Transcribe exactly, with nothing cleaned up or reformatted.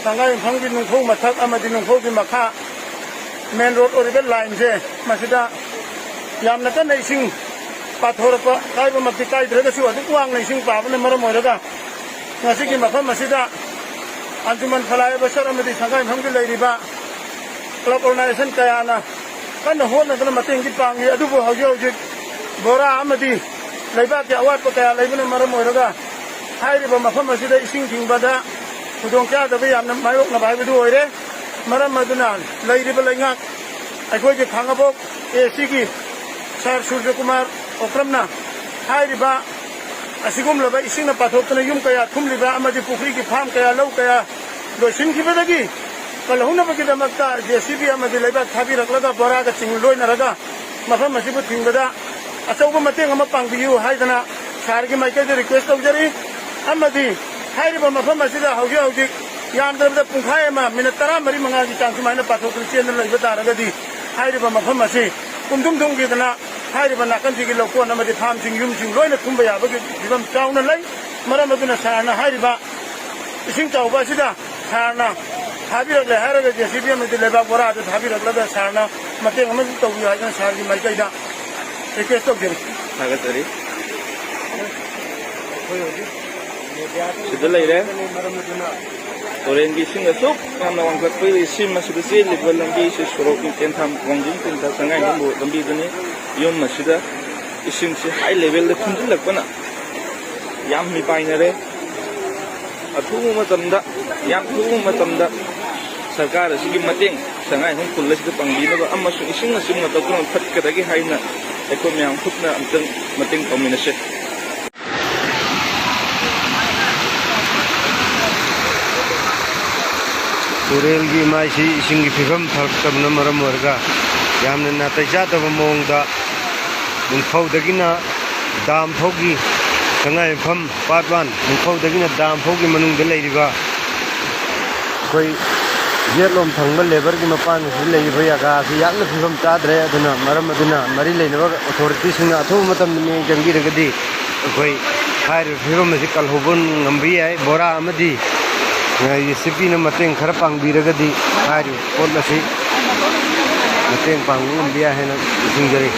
ꯁꯪꯒꯥꯏꯌꯨꯝꯐꯝꯒꯤ ꯅꯨꯡꯐꯧ ꯃꯊꯛ ꯑꯃꯗꯤ ꯅꯨꯡꯐꯧꯒꯤ ꯃꯈꯥ ꯃꯦꯟ ꯔꯣꯗ ꯑꯣꯏꯔꯤꯕ ꯂꯥꯏꯟꯁꯦ, ꯃꯁꯤꯗ ꯌꯥꯝꯅ ꯀꯟꯅ ꯏꯁꯤꯡ ꯄꯥꯊꯣꯔꯛꯄ, ꯀꯥꯏꯕꯃꯛꯇꯤ ꯀꯥꯏꯗ꯭ꯔꯒꯁꯨ, ꯑꯗꯨꯛ ꯋꯥꯡꯅ ꯏꯁꯤꯡ ꯄꯥꯕꯅ ꯃꯔꯝ ꯑꯣꯏꯔꯒ ꯉꯁꯤꯒꯤ ꯃꯐꯝ ꯑꯁꯤꯗ ꯑꯟꯖꯨꯃꯟ ꯐꯂꯥꯏ ꯕꯁꯔ ꯑꯃꯗꯤ ꯁꯪꯒꯥꯏꯌꯨꯝꯐꯝꯒꯤ ꯂꯩꯔꯤꯕ ꯀ꯭ꯂꯕ ꯑꯣꯔꯒꯅꯥꯏꯖꯦꯁꯟ ꯀꯌꯥꯅ ꯀꯟꯅ ꯍꯣꯠꯅꯗꯨꯅ ꯃꯇꯦꯡꯗꯤ ꯄꯥꯡꯂꯤ꯫ ꯑꯗꯨꯕꯨ ꯍꯧꯖꯤꯛ ꯍꯧꯖꯤꯛ ꯕꯣꯔꯥ ꯑꯃꯗꯤ ꯂꯩꯕꯥꯛꯀꯤ ꯑꯋꯥꯠꯄ ꯀꯌꯥ ꯂꯩꯕꯅ ꯃꯔꯝ ꯑꯣꯏꯔꯒ ꯍꯥꯏꯔꯤꯕ ꯃꯐꯝ ꯑꯁꯤꯗ ꯏꯁꯤꯡ ꯊꯤꯡꯕꯗ ꯈꯨꯗꯣꯡꯆꯥꯗꯕ ꯌꯥꯝꯅ ꯃꯥꯌꯣꯛꯅꯕ ꯍꯥꯏꯕꯗꯨ ꯑꯣꯏꯔꯦ꯫ ꯃꯔꯝ ꯑꯗꯨꯅ ꯂꯩꯔꯤꯕ ꯂꯩꯉꯥꯛ, ꯑꯩꯈꯣꯏꯒꯤ ꯈꯥꯉꯕꯣꯛ ꯑꯦ ꯁꯤꯒꯤ ꯁꯥꯔ ꯁꯨꯔꯖꯀꯨꯃꯥꯔ ꯑꯣꯀ꯭ꯔꯝꯅ ꯍꯥꯏꯔꯤꯕ ꯑꯁꯤꯒꯨꯝꯂꯕ ꯏꯁꯤꯡꯅ ꯄꯥꯊꯣꯛꯇꯨꯅ ꯌꯨꯝ ꯀꯌꯥ ꯊꯨꯝꯂꯤꯕ ꯑꯃꯗꯤ ꯄꯨꯈ꯭ꯔꯤꯒꯤ ꯐꯥꯝ ꯀꯌꯥ, ꯂꯧ ꯀꯌꯥ ꯂꯣꯏꯁꯤꯟꯈꯤꯕꯗꯒꯤ ꯀꯜꯍꯧꯅꯕꯒꯤꯗꯃꯛꯇ ꯖꯦ ꯁꯤ ꯕꯤ ꯑꯃꯗꯤ ꯂꯩꯕꯥꯛ ꯊꯥꯕꯤꯔꯛꯂꯒ ꯕꯣꯔꯥꯒ ꯆꯤꯡ ꯂꯣꯏꯅꯔꯒ ꯃꯐꯝ ꯑꯁꯤꯕꯨ ꯊꯤꯡꯕꯗ ꯑꯆꯧꯕ ꯃꯇꯦꯡ ꯑꯃ ꯄꯥꯡꯕꯤꯌꯨ ꯍꯥꯏꯗꯅ ꯁꯥꯔꯒꯤ ꯃꯥꯏꯀꯩꯗ ꯔꯤꯀ꯭ꯋꯦꯁ ꯇꯧꯖꯔꯤ꯫ ꯑꯃꯗꯤ ꯍꯥꯏꯔꯤꯕ ꯃꯐꯝ ꯑꯁꯤꯗ ꯍꯧꯖꯤꯛ ꯍꯧꯖꯤꯛ ꯌꯥꯝꯗ꯭ꯔꯕꯗ ꯄꯨꯡꯈꯥꯏ ꯑꯃ, ꯃꯤꯅꯠ ꯇꯔꯥꯃꯔꯤ ꯃꯉꯥꯒꯤ ꯆꯥꯡ ꯁꯨꯃꯥꯏꯅ ꯄꯥꯊꯣꯛꯇꯨꯅ ꯆꯦꯟꯗꯨꯅ ꯂꯩꯕ ꯇꯥꯔꯒꯗꯤ ꯍꯥꯏꯔꯤꯕ ꯃꯐꯝ ꯑꯁꯤ ꯄꯨꯝꯗꯨꯝ ꯊꯨꯝꯈꯤꯗꯅ ꯍꯥꯏꯔꯤꯕ ꯅꯥꯀꯟꯁꯤꯒꯤ ꯂꯧꯀꯣꯟ ꯑꯃꯗꯤ ꯐꯥꯝꯁꯤꯡ, ꯌꯨꯝꯁꯤꯡ ꯂꯣꯏꯅ ꯊꯨꯝꯕ ꯌꯥꯕꯒꯤ ꯐꯤꯕꯝ ꯆꯥꯎꯅ ꯂꯩ꯫ ꯃꯔꯝ ꯑꯗꯨꯅ ꯁꯥꯔꯅ ꯍꯥꯏꯔꯤꯕ ꯏꯁꯤꯡ ꯆꯥꯎꯕ ꯑꯁꯤꯗ ꯁꯥꯔꯅ ꯊꯥꯕꯤꯔꯛꯂꯦ ꯍꯥꯏꯔꯒ ꯖꯦ ꯁꯤ ꯕꯤ ꯑꯃꯗꯤ ꯂꯩꯕꯥꯛ ꯕꯣꯔꯥꯗ ꯊꯥꯕꯤꯔꯛꯂꯒ ꯁꯥꯔꯅ ꯃꯇꯦꯡ ꯑꯃ ꯇꯧꯕꯤꯌꯨ ꯍꯥꯏꯗꯅ ꯁꯥꯔꯒꯤ ꯃꯥꯏꯀꯩꯗ ꯔꯤꯀ꯭ꯋꯦꯁ ꯇꯧꯖꯔꯤ꯫ ꯊꯥꯒꯠꯆꯔꯤ꯫ ꯁꯤꯗ ꯂꯩꯔꯦ꯫ ꯇꯨꯔꯦꯟꯒꯤ ꯏꯁꯤꯡ ꯑꯁꯨꯛ ꯌꯥꯝꯅ ꯋꯥꯡꯈꯠꯄꯒꯤ ꯏꯁꯤꯡ ꯑꯁꯤꯗ ꯆꯦꯜꯂꯤꯕ ꯂꯝꯕꯤꯁꯤ ꯁꯣꯔꯣꯛꯀꯤ ꯇꯦꯟꯊꯥ, ꯋꯥꯡꯖꯤꯡ ꯇꯦꯟꯊꯥ, ꯁꯉꯥꯏꯌꯨꯝꯐꯝ ꯂꯝꯕꯤꯗꯨꯅꯤ꯫ ꯌꯨꯝ ꯑꯁꯤꯗ ꯏꯁꯤꯡꯁꯤ ꯍꯥꯏ ꯂꯦꯚꯦꯜꯗ ꯊꯨꯝꯖꯤꯜꯂꯛꯄꯅ ꯌꯥꯝ ꯃꯤꯄꯥꯏꯅꯔꯦ꯫ ꯑꯊꯨꯕ ꯃꯇꯝꯗ, ꯌꯥꯝ ꯊꯨꯕ ꯃꯇꯝꯗ ꯁꯔꯀꯥꯔ ꯑꯁꯤꯒꯤ ꯃꯇꯦꯡ, ꯁꯉꯥꯏꯌꯨꯝꯐꯝ ꯈꯨꯜ ꯑꯁꯤꯗ ꯄꯥꯡꯕꯤꯅꯕ ꯑꯃꯁꯨꯡ ꯏꯁꯤꯡ ꯑꯁꯤ ꯃꯇꯧ ꯀꯔꯝꯅ ꯐꯠꯀꯗꯒꯦ ꯍꯥꯏꯅ ꯑꯩꯈꯣꯏ ꯃꯌꯥꯝ ꯈꯨꯠꯅ ꯑꯝꯇꯪ ꯃꯇꯦꯡ ꯇꯧꯃꯤꯟꯅꯁꯤ꯫ ꯇꯨꯔꯦꯜꯒꯤ ꯏꯃꯥꯏꯁꯤ ꯏꯁꯤꯡꯒꯤ ꯐꯤꯕꯝ ꯐꯔꯛꯇꯕꯅ ꯃꯔꯝ ꯑꯣꯏꯔꯒ ꯌꯥꯝꯅ ꯅꯥꯇꯩ ꯆꯥꯗꯕ ꯃꯑꯣꯡꯗ ꯅꯤꯡꯐꯧꯗꯒꯤꯅ ꯗꯥꯝ ꯐꯥꯎꯒꯤ, ꯁꯉꯥꯏꯌꯨꯝꯐꯝ ꯄꯥꯔꯠ ꯋꯥꯟ, ꯅꯤꯡꯐꯧꯗꯒꯤꯅ ꯗꯥꯝ ꯐꯥꯎꯒꯤ ꯃꯅꯨꯡꯗ ꯂꯩꯔꯤꯕ ꯑꯩꯈꯣꯏ ꯌꯦꯠꯂꯣꯝ ꯊꯪꯕ ꯂꯦꯕꯔꯒꯤ ꯃꯄꯥꯟ ꯑꯁꯤꯗ ꯂꯩꯔꯤꯕ ꯖꯒꯥ ꯑꯁꯤ ꯌꯥꯝꯅ ꯐꯤꯕꯝ ꯆꯥꯗ꯭ꯔꯦ꯫ ꯑꯗꯨꯅ ꯃꯔꯝ ꯑꯗꯨꯅ ꯃꯔꯤ ꯂꯩꯅꯕ ꯑꯣꯊꯣꯔꯤꯇꯤꯁꯤꯡꯅ ꯑꯊꯨꯕ ꯃꯇꯝꯗ ꯃꯤꯠꯌꯦꯡ ꯆꯪꯕꯤꯔꯒꯗꯤ ꯑꯩꯈꯣꯏ ꯍꯥꯏꯔꯤꯕ ꯐꯤꯕꯝ ꯑꯁꯤ ꯀꯜꯍꯧꯕ ꯉꯝꯕ ꯌꯥꯏ꯫ ꯕꯣꯔꯥ ꯑꯃꯗꯤ ꯉꯥꯏꯒꯤ ꯁꯤꯄꯤꯅ ꯃꯇꯦꯡ ꯈꯔ ꯄꯥꯡꯕꯤꯔꯒꯗꯤ ꯍꯥꯏꯔꯤꯕ ꯄꯣꯠ ꯑꯁꯤ ꯃꯇꯦꯡ ꯄꯥꯡꯕ ꯉꯝꯕ ꯌꯥꯏ ꯍꯥꯏꯅ ꯅꯤꯡꯁꯤꯡꯖꯔꯤ꯫